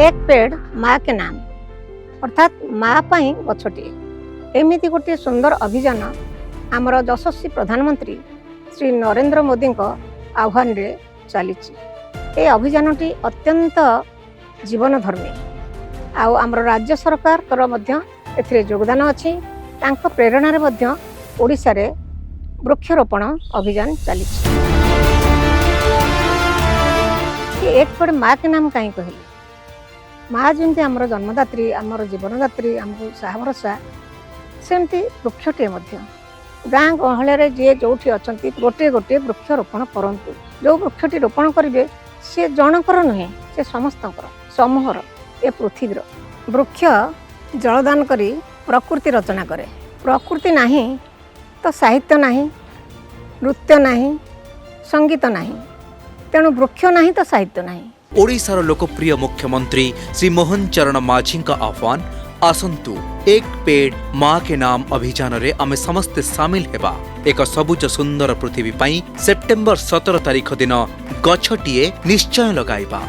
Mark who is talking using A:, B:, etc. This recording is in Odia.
A: एक पेड़ माँ के नाम, ଅର୍ଥାତ୍ ମା ପାଇଁ ଗଛଟିଏ, ଏମିତି ଗୋଟିଏ ସୁନ୍ଦର ଅଭିଯାନ ଆମର ଯଶସ୍ୱୀ ପ୍ରଧାନମନ୍ତ୍ରୀ ଶ୍ରୀ ନରେନ୍ଦ୍ର ମୋଦିଙ୍କ ଆହ୍ୱାନରେ ଚାଲିଛି। ଏ ଅଭିଯାନଟି ଅତ୍ୟନ୍ତ ଜୀବନଧର୍ମୀ ଆଉ ଆମର ରାଜ୍ୟ ସରକାରଙ୍କର ମଧ୍ୟ ଏଥିରେ ଯୋଗଦାନ ଅଛି। ତାଙ୍କ ପ୍ରେରଣାରେ ମଧ୍ୟ ଓଡ଼ିଶାରେ ବୃକ୍ଷରୋପଣ ଅଭିଯାନ ଚାଲିଛି। एक पेड़ माँ के नाम କାହିଁ କହିଲି? ମା ଯେମିତି ଆମର ଜନ୍ମଦାତ୍ରୀ, ଆମର ଜୀବନଦାତ୍ରୀ, ଆମକୁ ସାହା ଭରସା, ସେମିତି ବୃକ୍ଷଟିଏ ମଧ୍ୟ। ଗାଁ ଗହଳିରେ ଯିଏ ଯେଉଁଠି ଅଛନ୍ତି, ଗୋଟିଏ ଗୋଟିଏ ବୃକ୍ଷ ରୋପଣ କରନ୍ତୁ। ଯେଉଁ ବୃକ୍ଷଟି ରୋପଣ କରିବେ, ସିଏ ଜଣଙ୍କର ନୁହେଁ, ସେ ସମସ୍ତଙ୍କର, ସମୂହର, ଏ ପୃଥିବୀର। ବୃକ୍ଷ ଜଳଦାନ କରି ପ୍ରକୃତି ରଚନା କରେ। ପ୍ରକୃତି ନାହିଁ ତ ସାହିତ୍ୟ ନାହିଁ, ନୃତ୍ୟ ନାହିଁ, ସଙ୍ଗୀତ ନାହିଁ। ତେଣୁ ବୃକ୍ଷ ନାହିଁ ତ ସାହିତ୍ୟ ନାହିଁ।
B: ଓଡ଼ିଶାର ଲୋକପ୍ରିୟ ମୁଖ୍ୟମନ୍ତ୍ରୀ ଶ୍ରୀ ମୋହନ ଚରଣ ମାଝୀଙ୍କ ଆହ୍ୱାନ, ଆସନ୍ତୁ ଏକ ପେଡ଼ ମା କେ ନାମ ଅଭିଯାନରେ ଆମେ ସମସ୍ତେ ସାମିଲ ହେବା। ଏକ ସବୁଜ ସୁନ୍ଦର ପୃଥିବୀ ପାଇଁ ସେପ୍ଟେମ୍ବର 17 ତାରିଖ ଦିନ ଗଛଟିଏ ନିଶ୍ଚୟ ଲଗାଇବା।